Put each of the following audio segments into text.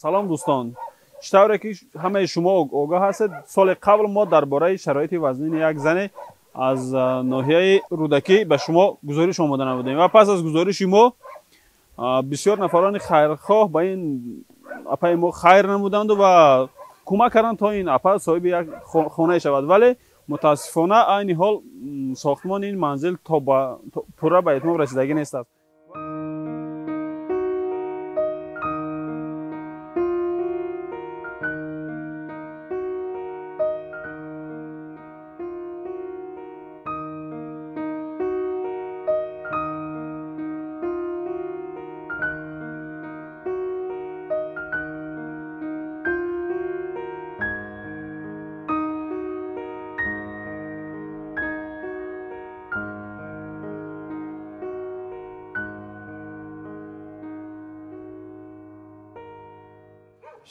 Салом дӯстон. Чӣ тавре ки ҳамаи шумо огоҳ ҳастед, соли қабл мо дар бораи шароити вазнини як зане аз ноҳияи Рӯдакӣ ба шумо гузориш омода намудем ва пас аз гузориши мо бисёр нафарони хайрхоҳ ба ин апаи мо хайр намуданду ва кӯмак карданд то ин апа соҳиби як хонае шавад. Вале мутаассифона айни ҳол сохтмони ин манзил то пурра ба итмом расидагӣ нест аст.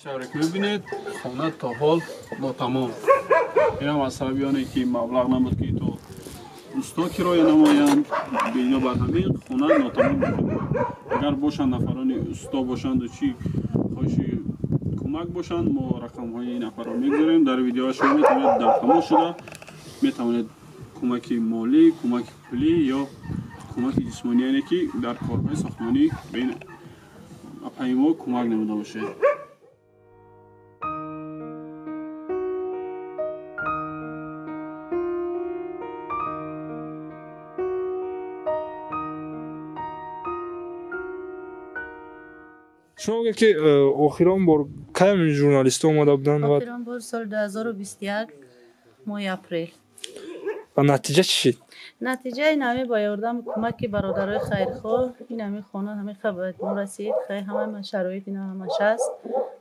Шавре ки мебинед, хона то ҳол нотамом. Инам аз сабаби оне ки маблағ набуд ки то усто кироя намоянд, бино бар ҳамин хона нотамом боқӣ монд. Агар бошанд нафарони усто бошанду чӣ хоҳиши кӯмак бошанд, мо рақамҳои ин нафарро мегузорем дар видеоа. Шумо метавонед дар тамос шуда метавонед кӯмаки молӣ, кӯмаки пулӣ ё кӯмаки ҷисмонӣ, яъне ки дар корҳои сохтмонӣ ба ин апаи мо кӯмак намуда бошед. Шумо гуфт ки охирон бор кай журналистҳо омада буданд? Охирон бор соли 2021 моҳи апрел. Ва натиҷа чӣ шид? Натиҷаи ин ҳами бо ёрдаму кӯмаки бародарои хайрхоҳ ин ҳами хона ҳами ба итмом расид. Хай, ҳама шароит ина ҳамаш ҳаст.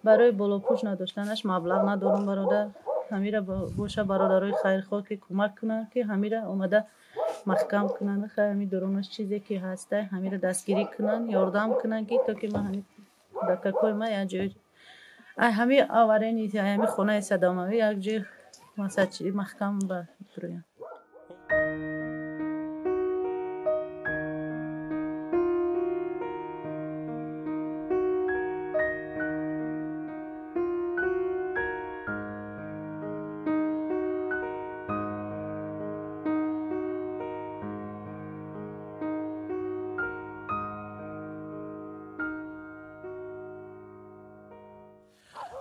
Барои болопӯш надоштанаш маблағ надорум, бародар. Ҳамира боша бародарои хайрхоҳ ки кӯмак кунанд, ки ҳамира омада маҳкам кунанд. Хай, ҳами дурунаш чизе ки ҳаста ҳамира дастгирӣ кунанд, ёрдам кунанд, ки то ки ман ҳами кӯдакакҳои ман як ҷой ҳами аварени ҳами хонаи садамавӣ як ҷой маҳкам ба дуроянд.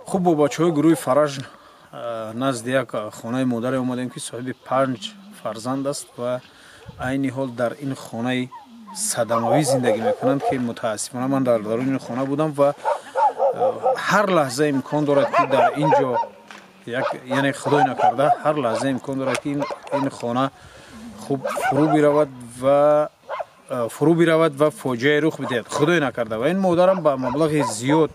Хуб, бо бачаҳои гурӯҳи Фараҷ назди як хонаи модаре омадем, ки соҳиби 5 фарзанд аст ва айни ҳол дар ин хонаи садамавӣ зиндагӣ мекунанд, ки мутаассифона ман дар даруни ин хона будам ва ҳар лаҳза имкон дорад, ки дар ин ҷо як, яъне худой накарда, ҳар лаҳза имкон дорад, ки ин хона хуб фурӯ биравад ва фоҷиае рух бидиҳад, худой накарда. Ва ин модарам ба маблағи зиёд,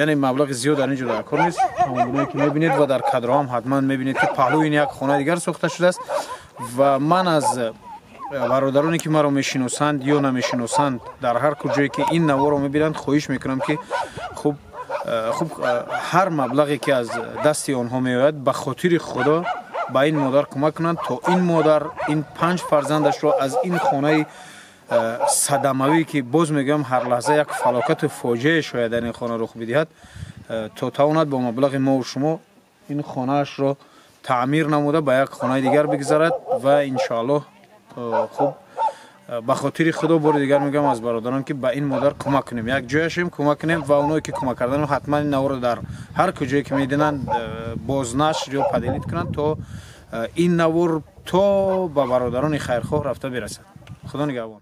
яъне маблағи зиёд дар ин ҷо дар кор нест. Ҳамонгуна ки мебинед ва дар кадрҳо ҳам ҳатман мебинед, ки паҳлӯи ин як хонаи дигар сохта шудааст. Ва ман аз бародароне ки маро мешиносанд ё намешиносанд, дар ҳар куҷое ки ин наворо мебинанд, хоҳиш мекунам, ки хуб ҳар маблағе ки аз дасти онҳо меояд, ба хотири Худо ба ин модар кӯмак кунанд, то ин модар ин 5 фарзандашро аз ин хонаи садамавӣ, ки боз мегӯям, ҳар лаҳза як фалокату фоҷиае шояд дар ин хона рух бидиҳад, то тавонад бо маблағи мову шумо ин хонаашро таъмир намуда ба як хонаи дигар бигзарад. Ва иншоаллоҳ, хуб, ба хотири Худо бори дигар мегӯям аз бародарон, ки ба ин модар кӯмак кунем, як ҷояшем кӯмак кунем. Ва оное ки кӯмак кардан, ҳатман ин наворо дар ҳар куҷое ки мединанд, бознашр ё поделить кунанд, то ин навор то ба бародарони хайрхоҳ рафта бирасад. Худо нигаҳбон.